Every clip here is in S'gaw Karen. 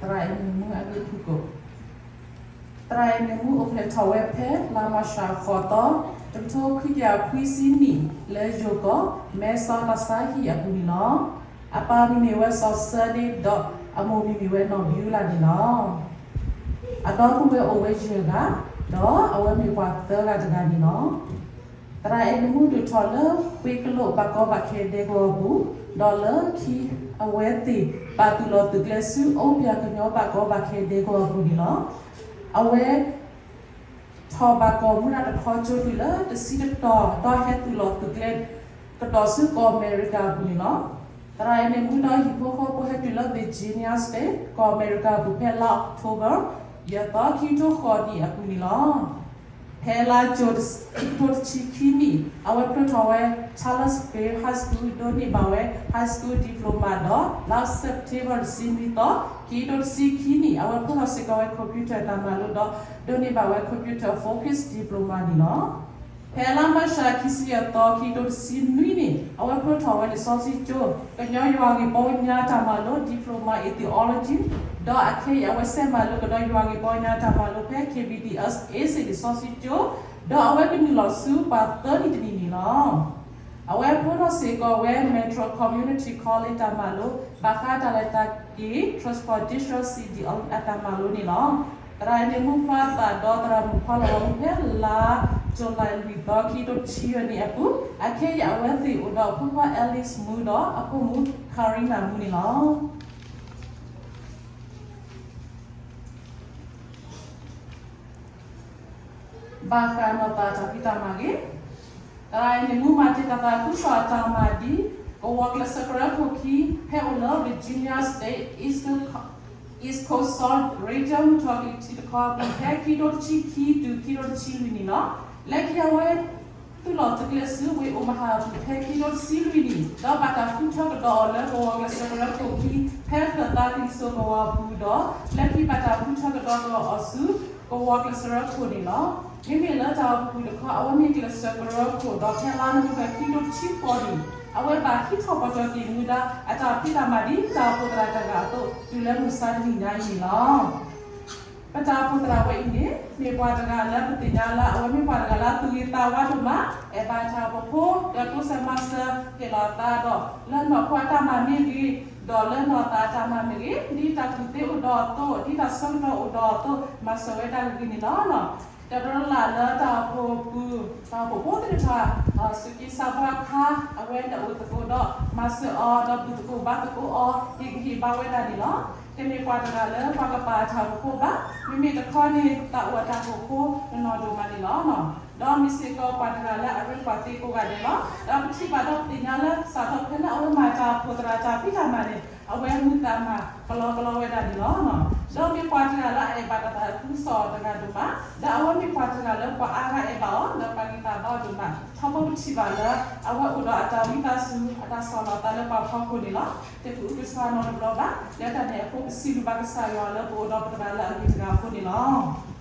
သရၣ်အဲၣ်မုၢ်မူအဂ့ၢ်ဖုၣ်ကိာ်, သရၣ်အဲၣ်မုၢ်မူအိၣ်ဖျဲၣ်ထီၣ်ဝဲဖဲလါမၤရှးဃိးသီ, တကထိခွံကယၤခွံဆံနံၣ် လၢယိၤကီၢ် မဲဆီးတၢ်ဆါဟံၣ်အပူၤန့ၣ်လီၤ. အပၢ်မံၤမ့ၢ်ဝဲစီၤစၢဒ့ဒီး အမိၢ်မံၤမ့ၢ်ဝဲနီၢ်ဘံယူလၢ်န့ၣ်လီၤ. အဒီပုၢ်ဝဲၢ်အိၣ်ဝဲယဲၢ်ဂၤ, ဒီးအဝဲမ့ၢ်ပှၤသၢဂၤတဂၤန့ၣ်လီၤ. သရၣ်အဲၣ်မုၢ်မူဒုးထီၣ်လၢ ပှ့ၤကလိာ်ဘၣ်ကီဘၣ်ခဲဒဲကဝီၤအပူၤ, ဒီးလၢခံအဝဲသ့ၣ် ဘၣ်သူၣ်လီၤသုးကျဲဆူအိၣ်ပၠးကညီဘၣ်ကီဘၣ်ခဲဒဲကဝီၤအပူၤန့ၣ်လီၤ. အဝဲ ထီၣ်ဘၣ်ကီၢ်မူဒၣ်တခီကၠိတုၤလၢတဆံတတီၤ, ဒီးဟဲသူၣ်လီၤသုးကျဲ ကတီၢ်ဆူကီၢ်အမဲရကၤအပူၤန့ၣ်လီၤ. သရၣ်အဲၣ်မုၢ်မူဒီးဟံၣ်ဖိဃီဖိဟဲတုၤလၢ Virginia State ကီၢ်အမဲရကၤအပူၤ ဖဲလါအီးကထိဘၢၣ် ယဲၢ်သီ ခံကထိဃိးနံၣ်အပူၤန့ၣ်လီၤ. ဖဲလါကၠိ ခံကထိတဆံခံနံၣ် အဝဲဖျိထီၣ်ဝဲ Charlottesville High School ဒိးန့ၢ်ဘၣ်ဝဲ High School Diploma ဒီး လါ September တဆံနွံသီ ခံကထိတဆံခံနံၣ် အဝဲဖျိထီၣ်စ့ၢ်ကီးဝဲ computer တၢ်မၤလိဒီး ဒိးန့ၢ်ဘၣ်ဝဲ computer focus diploma န့ၣ်လီၤ. ဖဲလါမၤရှး ခံဆံယဲၢ်သီ ခံကထိတဆံနွံနံၣ် အဝဲဖျိထီၣ်ဝဲလံာ်စီဆှံကၠိ ကညီယွၤဂ့ၢ်ပီညါတၢ်မၤလိ Diploma in Theology ဒီးအခဲအံၤအဝဲဆဲးမၤလိကဒီးယွၤဂ့ၢ်ပီညါတၢ်မၤလိဖဲ K B D S A လံာ်စီဆှံကၠိ ဒီးအဝဲကနုာ်လီၤဆူပှၤသၢနံၣ်တနံၣ်န့ၣ်လီၤ. အဝဲဖျိထီၣ်စ့ၢ်ကီးဝဲ Metro Community College တၢ်မၤလိ ဘၣ်ဃးတၢ်လဲၤတၢ်က့ၤ Transportation City အတၢ်မၤလိန့ၣ်လီၤ. သရၣ်အဲၣ်မုၢ်မူဖျါသးဒီးသရၣ်မုၣ်ဖီလီၤဝဲဖဲလါ July လွံၢ်သီ ခံကထိတဆံယဲၢ်နံၣ်အပူၤ, အခဲအံၤအဝဲသ့ၣ်အိၣ်ဒီးအဖိခွါ Alice မူဒီးအဖိမုၣ် Karina မူန့ၣ်လီၤ. ဘၣ်ဃးနီၢ်သးတၢ်ဖံးတၢ်မၤအဂ့ၢ်, သရၣ်အဲၣ်မုၢ်မူမၤတ့ၢ်တၢ်သးခုကစီၣ်အတၢ်မၤဒ် ကဝီၤကျဲးစၢးကရၢခိၣ်ခံ ဖဲအိၣ်လၢ Virginia State East Coast East Coast Salt Region မုၢ်ထီၣ်ကလံၤထံးတခီအပူၤ ဖဲခံကထိတဆံခံတုၤခံကထိတဆံလွံၢ်နံၣ်လီၤ. လၢခံအဝဲ သူၣ်လီၤသုးကျဲးဆူဝ့ၢ်အိၣ်မဟါအပူၤ ဖဲခံကထိတဆံလွံၢ်နံၣ် ဒီးဘၣ်တၢ်ဃုထၢကဒီးအီၤလၢကဝီၤကျဲးစၢးကရၢခိၣ်ခံ ဖဲကျၢၢ်သးကလံၤစိးကဝီၤအပူၤဒီး လၢခံဘၣ်တၢ်ဃုထၢကဒီးအီၤဆူ ကဝီၤကျဲးစၢးကရၢခိၣ်န့ၣ်လီၤ. မ့မ့ၢ်လၢတၢ်အိၣ်ဖှိၣ်ပူၤတခီ အဝဲမ့ၢ်ကျဲးစၢးကရၢခိၣ် ဒီးဖဲလါနိၣ်ဝ့ဘၢၣ် ခံကထိတဆံဃိးနံၣ် အဝဲဘၣ်ဟံးထီၣ်ပီၣ်ထီၣ်က့ၤမူဒါ အတၢ်ဖံးတၢ်မၤဒ်တၢ်အိၣ်ဖှိၣ်သရၣ်တဂၤအသိး တုၤလၢမုၢ်ဆါတနံၤညါအံၤန့ၣ်လီၤ. ပတၢ်အိၣ်ဖှိၣ်သရၣ်ဝဲအံၤန့ၣ် မ့ၢ်ပှၤတဂၤလၢပသ့ၣ်ညါလၢ အဝဲမ့ၢ်ပှၤတဂၤလၢသူၣ်ဂ့ၤသးဝါဒိၣ်မး, အဲၣ်ဘၣ်တၢ်အိၣ်ဖှိၣ်ဖိ ဒီးတိစၢၤမၤစၢၤ ဟ့ၣ်လီၤအသးဒီး လၢနီၢ်ခိအတၢ်မၤမ့ၢ်ဂ့ၤ, ဒီးလၢနီၢ်သးအတၢ်မၤမ့ၢ်ဂ့ၤ, ဒ်တၢ်ကူၣ်သ့အိၣ်ဒီးအသိး, ဒ်တၢ်ဆၢကတီၢ်အိၣ်ဒီးအသိး, မၤစၢၤဝဲဒၣ်ဂ့ၤဂ့ၤန့ၣ်လီၤ. တဘျီလၢ်လၢတၢ်အိၣ်ဖှိၣ်ပူၤ တၢ်အိၣ်ဖှိၣ်ဖိသ့ၣ်တဖၣ် စူးက့ဆါပှၢ်ခါ အဝဲတအိၣ်သကိးဒီး မၤစၢၤအီၤ ဒီးဘူၣ်သကိးဘါသကိးအီၤ ဟ့ၣ်ဂံၢ်ဟ့ၣ်ဘါဝဲဒၣ်န့ၣ်လီၤ. တမ့ၢ်ပှၤတဂၤလၢပှၤကပာ်အတၢ်အိၣ်ဖှိၣ်ဖိဘၣ်, မ့မ့ၢ်တခီန့ၣ် သးအိၣ်အတၢ်အိၣ်ဖှိၣ်ဖိနီၢ်နီၢ်ဒိၣ်မးန့ၣ်လီၤ. ဒီးမ့ၢ်စ့ၢ်ကီးပှၤတဂၤလၢအရ့ပှၤသ့ကိးဂၤဒဲးလီၤ. ဒီးပထံၣ်ဘၣ်ဒီးပသ့ၣ်ညါလၢ စးထီၣ်ဖဲလၢအဝဲမၤတၢ်အိၣ်ဖှိၣ်သရၣ်တၢ်ဖံးတၢ်မၤန့ၣ် အဝဲမူသးမၤကလီကလီဝဲဒၣ်န့ၣ်လီၤ. ဒီးမ့ၢ်ပှၤတဂၤလၢအအဲၣ်ဘၣ်တၢ်သးခုကစီၣ်တဂၤဒိၣ်မး, ဒီးအဝဲမ့ၢ်ပှၤတဂၤလၢပှၤအါဂၤအဲၣ်ဘၣ်အီၤ ဒီးပှၤဂံၢ်ပှၤဘါအီၤဒိၣ်မး, ထီဘိပထံၣ်ဘၣ်လၢ အဝဲအိၣ်ဒီးအတၢ်ဝံသးစူၤ အတၢ်ဆီၣ်လီၤသးလၢပှၤဖီခိၣ်န့ၣ်လီၤ. တကအုကစွါနီတဘျီဘၣ်. လၢတၢ်န့ၣ်အဃိ ပစံးဘျုးဘၣ်ကစၢ်ယွၤလၢပအိၣ်ဒီးပသရၣ်လၢအဂ့ၤတဂၤအဃိန့ၣ်လီၤ.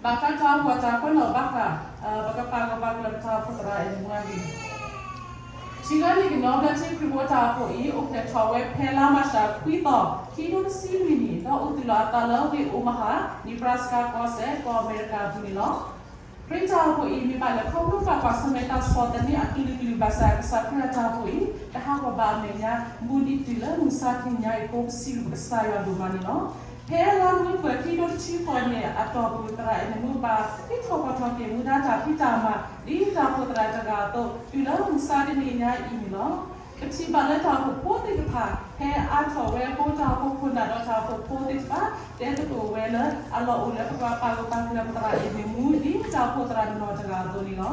ဘၣ်ဃးတၢ်အိၣ်ဖှိၣ်တၢ်ကွဲးလီၤဘၣ်ဃး ပကပာ်ဂၢၢ်ပာ်ကျၢၤပတၢ်အိၣ်ဖှိၣ်သရၣ်အဲၣ်မူအဂ့ၢ်, ထံဂၤန့ၣ်ကညီဘျၢထံခရံာ်ဖိတၢ်အိၣ်ဖှိၣ်အံၤ အိၣ်ဖျဲၣ်ထီၣ်ဝဲဖဲလါမၤရှးခွံသီ ခံကထိတဆံလွံၢ်နံၣ် ဒီးအိၣ်သူၣ်လီၤအသးလၢဝ့ၢ်အိၣ်မဟါ Nebraska ကီၢ်စဲၣ် ကီၢ်အမဲရကၤအပူၤန့ၣ်လီၤ. ခရံာ်တၢ်အိၣ်ဖှိၣ်အံၤ မ့ၢ်ဘၣ်လဲၤခီဖျိဘၣ်ကွၢ်ဆၢၣ်မဲာ်တၢ်ဆီၣ်သနံးအကလုာ်ကလုာ်ဘၣ်ဆၣ် ကစၢ်ခရံာ်အတၢ်အိၣ်ဖှိၣ်အံၤ တဟးဂီၤဘၣ်အမဲာ်ညါ မူဒံးတုၤလၢမုၢ်ဆါတနံၤညါအံၤအဃိ ပစံးဘျုးကစၢ်ယွၤဒိၣ်မးန့ၣ်လီၤ. ဖဲလါနိၣ်ဝ့ဘၢၣ် ခံကထိတဆံဃိးနံၣ်အတီၢ်ပူၤ သရၣ်အဲၣ်မူဘၣ်ဟံးထီၣ်ပီၣ်ထီၣ်က့ၤမူဒါတၢ်ဖံးတၢ်မၤ ဒ်တၢ်အိၣ်ဖှိၣ်သရၣ်တဂၤအသိး တုၤလၢမုၢ်ဆါတနံၤညါအံၤန့ၣ်လီၤ. ပထံၣ်ဘၣ်လၢတၢ်အိၣ်ဖှိၣ်ဖိသ့ၣ်တဖၣ် ဖဲအါထီၣ်ဝဲအဃိ တၢ်အိၣ်ဖှိၣ်ခိၣ်နၢ်ဒီးတၢ်အိၣ်ဖှိၣ်ဖိသ့ၣ်တဖၣ် တဲသကိးဝဲလၢ အလီၢ်အိၣ်လၢပကပာ်ဂၢၢ်ပာ်ကျၢၤပသရၣ်အဲၣ်မူ ဒ်တၢ်အိၣ်ဖှိၣ်သရၣ်နီၢ်နီၢ်တဂၤအသိးန့ၣ်လီၤ.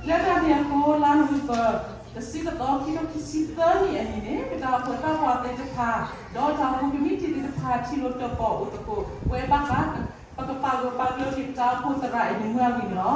လၢတၢ်န့ၣ်အဃိ လါနိၣ်ဝ့ဘၢၣ် တဆံတသီ ခံကထိခံဆံသၢနံၣ်အနံၤန့ၣ် ပတၢ်အိၣ်ဖှိၣ်သးပှၢ်သ့ၣ်တဖၣ် ဒီးတၢ်အိၣ်ဖှိၣ်ကမံးတံာ်သ့ၣ်တဖၣ် ထံၣ်လိာ်တၢၣ်ပီၣ်အိၣ်သကိးဝဲဘၣ်ဃး ပကပာ်ဂၢၢ်ပာ်ကျၢၤက့ၤပတၢ်အိၣ်ဖှိၣ်သရၣ်အဲၣ်မူအဂ့ၢ်န့ၣ်လီၤ.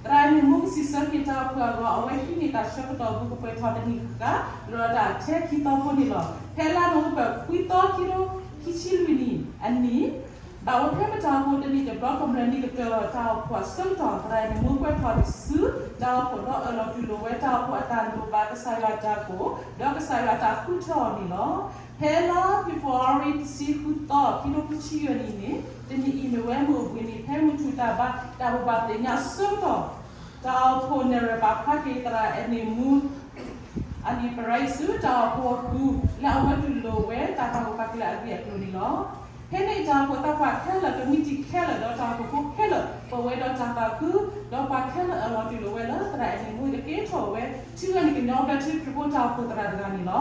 သရၣ်အဲၣ်မူကစံးဆၢက့ၤတၢ်အိၣ်ဖှိၣ်အဂီၢ် အဝဲဟံးန့ၢ်တၢ်ဆၢကတီၢ်ပူၤကပှဲၤထီၣ်တနံၣ်ဃၣ်ဃၣ် လၢတၢ်ထဲခံသီဖိန့ၣ်လီၤ. ဖဲလါနိၣ်ဝ့ဘၢၣ် ခွံသီ ခံကထိခံဆံလွံၢ်နံၣ်အနံၤ ဘၣ်ဝဲဖဲပတၢ်အိၣ်ဖှိၣ်တနံၣ်တဘျီ ကမျၢၢ်နံၣ်ကတၢၢ်တၢ်အိၣ်ဖှိၣ်အဆၢကတီၢ် သရၣ်အဲၣ်မူကွဲးထီၣ်ဆူတၢ်အိၣ်ဖှိၣ်ဒီးအၢၣ်လီၤတူၢ်လိာ်ဝဲတၢ်အိၣ်ဖှိၣ်အတၢ်လိၣ်ဘၣ် ကစၢ်ယွၤအတၢ်ကိး ဒီးကစၢ်ယွၤအတၢ်ဃုထၢအီၤန့ၣ်လီၤ. ဖဲလါ February တဆံဃု သီ ခံကထိခံဆံယဲၢ်နံၣ်န့ၣ် တနံၤအံၤ နဝဲမုၢ်အိၣ်ဘှံးနံၤ ဖဲမုၢ်ထူၣ်တၢ်ဘါ တၢ်ဘိးဘၣ်သ့ၣ်ညါအဆၢကတီၢ် တၢ်အိၣ်ဖှိၣ်နဲၣ်ရွဲၣ်ပာ်ဖျါက့ၤ သရၣ်အဲၣ်န့ၣ်မူ အနံၣ်ပရံးဆူ တၢ်အိၣ်ဖှိၣ်အပူၤ လၢအဝဲတူၢ်လိာ်ဝဲ တၢ်ပာ်ဂၢၢ်ပာ်ကျၢၤအဂ့ၢ်အကျိၤန့ၣ်လီၤ. ဖဲန့ၣ် တၢ်အိၣ်ဖှိၣ်သးပှၢ်ခဲလၢာ် ကမံးတံာ်ခဲလၢာ် ဒီးတၢ်အိၣ်ဖှိၣ်ဖိခဲလၢာ် ပဝဲဒီးတၢ်သးခု ဒီးပှၤခဲလၢာ်အလီၤတူၢ်လိာ်ဝဲလၢ သရၣ်အဲၣ်န့ၣ်မူ အကဲထီၣ်ဝဲ ထံဂုၤကညီဘျၢထံခရံာ်ဖိတၢ်အိၣ်ဖှိၣ်သရၣ်တဂၤန့ၣ်လီၤ.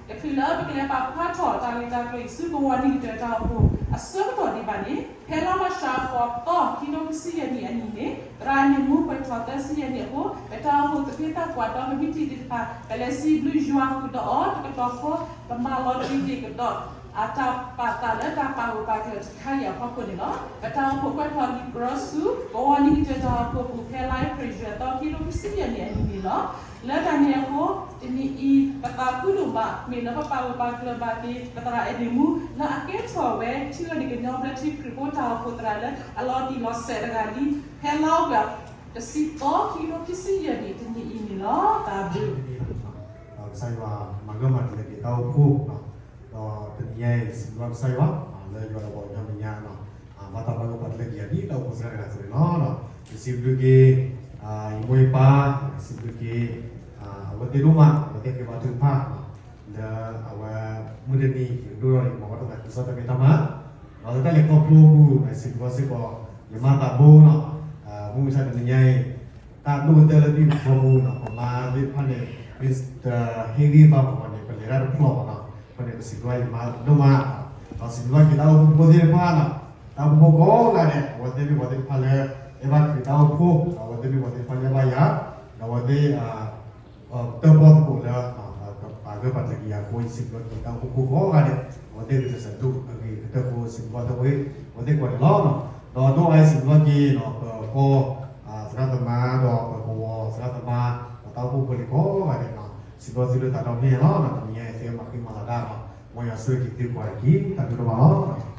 တချုးလၢပကလဲၤပာ်ဖျါထီၣ် တၢ်ဂ့ၢ်တၢ်ကျိၤအံၤဆူ ကဝီၤနံၣ်ကတၢၢ်တၢ်အိၣ်ဖှိၣ်အဆၢကတီၢ်ဒံးဘၣ်န့ၣ် ဖဲလါမးရှး ဃိးသီ ခံကထိခံဆံယဲၢ်နံၣ်အနံၤန့ၣ် သရၣ်အဲၣ်န့ၣ်မူ ကွဲးထီၣ်သၢဆံယဲၢ်နံၣ်အဃိ ပတၢ်အိၣ်ဖှိၣ်သ့ၣ်တဖၣ် ပှၤဒီကမံးတံာ်သ့ၣ်တဖၣ် ပလဲၤစံးဘျုးယွၤဃုာ်ဒီးအီၤ တကတီၢ်ဃီ ပမၤလီၤတံၢ်က့ၤကဒီး အတၢ်ပာ်သးလၢတၢ်ပာ်ဂၢၢ်ပာ်ကျၢၤတခါအံၤအဖီခိၣ်န့ၣ်လီၤ. ပတၢ်အိၣ်ဖှိၣ်ကွဲးထီၣ်လံာ်ကြၢးဆူ ကဝီၤနံၣ်ကတၢၢ်တၢ်အိၣ်ဖှိၣ်အပူၤ ဖဲလါအ့ဖြ့ၣ် ယဲၢ်သီ ခံကထိခံဆံယဲၢ်နံၣ်အနံၤန့ၣ်လီၤ. လၢတၢ်န့ၣ်အဃိ တနံၤအံၤ ပသးခုဒိၣ်မး မ့ၢ်လၢပပာ်ဂၢၢ်ပာ်ကျၢၤဘၣ်က့ၤ ပသရၣ်အဲၣ်န့ၣ်မူ လၢအကဲထီၣ်ဝဲ ထံဂုၤကညီဘျၢထံခရံာ်ဖိတၢ်အိၣ်ဖှိၣ်သရၣ်လၢအလီၤတံၢ်လီၤဆဲးတဂၤလံ ဖဲလါအီကူး တဆံသီ ခံကထိခံဆံယဲၢ်နံၣ် တနံၤအံၤန့ၣ်လီၤ. တၢ်ဘျုး ကစၢ်ယွၤမၤဂၢၢ်မၤကျၢၤက့ၤတၢ်အိၣ်ဖှိၣ် ဒီးတနံၤညါအံၤ စံးဘျုးကစၢ်ယွၤ လၢယွၤတဘီညီနုၢ်ညါ ဘၣ်တၢ်ဘၣ်ဂၢၢ်ပာ်ကျၢၤက့ၤယၤဒ်တၢ်အိၣ်ဖှိၣ်သရၣ်တဂၤအသိးန့ၣ်လီၤ. ယစံးဘျုးက့ၤ ယမိၢ်ယပၢ် စံးဘျုးက့ၤ အဝဲသ့ၣ်ဒိၣ်မး အဝဲသ့ၣ်ဃ့ဘါထုကဖၣ် လၢအဝဲ မုၢ်တနံၤ ယကဒိၣ်ထီၣ်န့ၣ် မၤဝဲတၢ်သးခုကစီၣ်တၢ်ဖံးတၢ်မၤ ဒီးလၢတၢ်လဲၤခီဖျိအပူၤ စံးဘျုးစ့ၢ်ကီး ယမါသးဘိနီၤ မုၢ်မဆါတနံၤညါအံၤ တၢ်ဒိၣ်ကတၢၢ်လၢပဟံၣ်ပူၤဃီပူၤနီၤ ပမါသ့ၣ်တဖၣ်န့ၣ် မ့ၢ်တဟ့ၣ်ဂံၢ်ဘါပှၤန့ၣ် ပလဲၤတၢ်တဖျိဘၣ်နီၤ အဃိန့ၣ် ပစံးဘျုးယမါဒိၣ်မး ဒီးစံးဘျုးက့ၤတၢ်အိၣ်ဖှိၣ်ဖိသ့ၣ်တဖၣ်နီၤ တၢ်အိၣ်ဖှိၣ်ဖိကိးဂၤဒဲး အဝဲသ့ၣ်မ့ၢ်ပှၤသ့ၣ်တဖၣ်လၢ အဲၣ်ဘၣ်က့ၤတၢ်အိၣ်ဖှိၣ် ဒီးအဝဲသ့ၣ်မ့ၢ်ပှၤသ့ၣ်တဖၣ်လၢအဲၣ်ဘၣ်ယၤ ဒီးအဝဲသ့ၣ် တၢၣ်ပီၣ်သကိးလၢ ပာ်ဂၢၢ်ပာ်ကျၢၤက့ၤယၤအဃိ ယစံးဘျုးက့ၤတၢ်အိၣ်ဖှိၣ်ဖိကိးဂၤဒဲး အဝဲသ့ၣ်ဂ့ၤစၢၤစၢၤဒိၣ်အဂ့ၤကတၢၢ်ဖိ စံးဘျုးတၢ်ဝဲ အဝဲသ့ၣ်ကိးဂၤဒဲးလီၤ. ဒီးဒိၣ်အါအံၤစံးဘျုးက့ၤ ပကီၢ် သရၣ်သမါ ဒီးပကဝီၤသရၣ်သမါ ဒီးတၢ်အိၣ်ဖှိၣ်ဖိလံၤကိးဂၤဒဲး စံးဘျုးသုလၢသးဒီဖျၢၣ်ညါလီၤ. တနံၤညါအံၤ သုမၤဃံမၤလၤတၢ်လီၤ. မ်ယွၤဆိၣ်ဂ့ၤက့ၤသုကိးဂၤဒဲး တၢ်ဘျုးဒိၣ်မးလီၤ.